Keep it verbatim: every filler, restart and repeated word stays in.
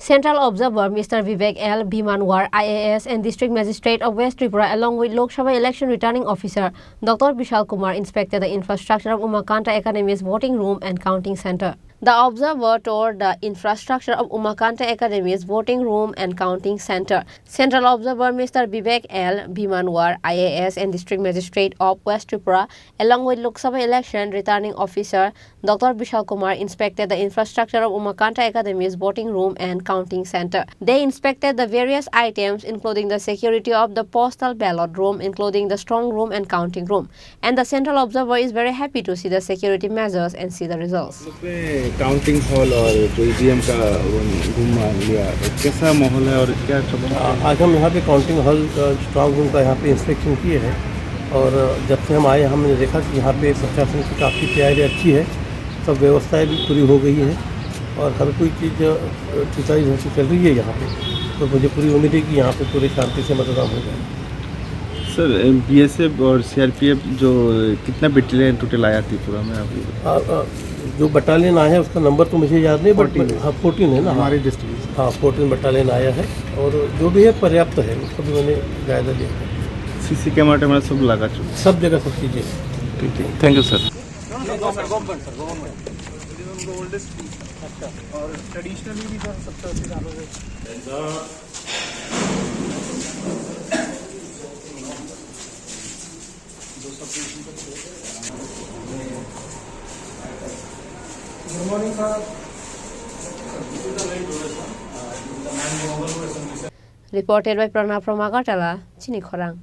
Central observer Mister Vivek L Bhimanwar, I A S and District Magistrate of West Tripura, along with Lok Sabha election returning officer Doctor Bishal Kumar, inspected the infrastructure of Umakanta Academy's voting room and counting center. The observer toured the infrastructure of Umakanta Academy's voting room and counting center. Central observer Mister Vivek L Bhimanwar, I A S and District Magistrate of West Tripura, along with Lok Sabha election returning officer Doctor Bishal Kumar, inspected the infrastructure of Umakanta Academy's voting room and counting center. They inspected the various items, including the security of the postal ballot room, including the strong room and counting room. And the central observer is very happy to see the security measures and see the results. पे counting hall और जो ईवीएम का वो घूमा लिया, तो कैसा माहौल है और क्या सब? आ-, आज हम यहाँ पे काउंटिंग हॉल, अ, स्ट्रांग रूम का यहाँ पे इंस्पेक्शन किए हैं और, अ, जब से हम आए, हमने देखा कि यहाँ पे प्रशासन की काफ़ी तैयारी अच्छी है, सब व्यवस्थाएं भी पूरी हो गई है और हर कोई चीज़, अ, सुचारू रूप से चल रही है यहाँ पे। तो मुझे पूरी उम्मीद है कि यहाँ पे पूरे शांति से मतदान हो जाएगा। सर, बीएसएफ और सीआरपीएफ जो कितना बटालियन टोटल आया त्रिपुरा में अभी? आ, आ, जो बटालियन आया है, उसका नंबर तो मुझे याद नहीं, but फोर्टीन है। हाँ, फोर्टीन है ना, हाँ। हमारे डिस्ट्रिक्ट में। हाँ, फोर्टीन बटालियन आया है और जो भी है, पर्याप्त है, उसका भी मैंने जायजा लिया। सीसी कैमरा टैमरा सब लगा चुका है। सब जगह सब चीज़ें हैं। ठीक, ठीक। Thank you, sir. और ट्रेडिशनली भी सर सत्तर अस्सी सालों से Reported by Pranab from Agartala, Chini Khorang.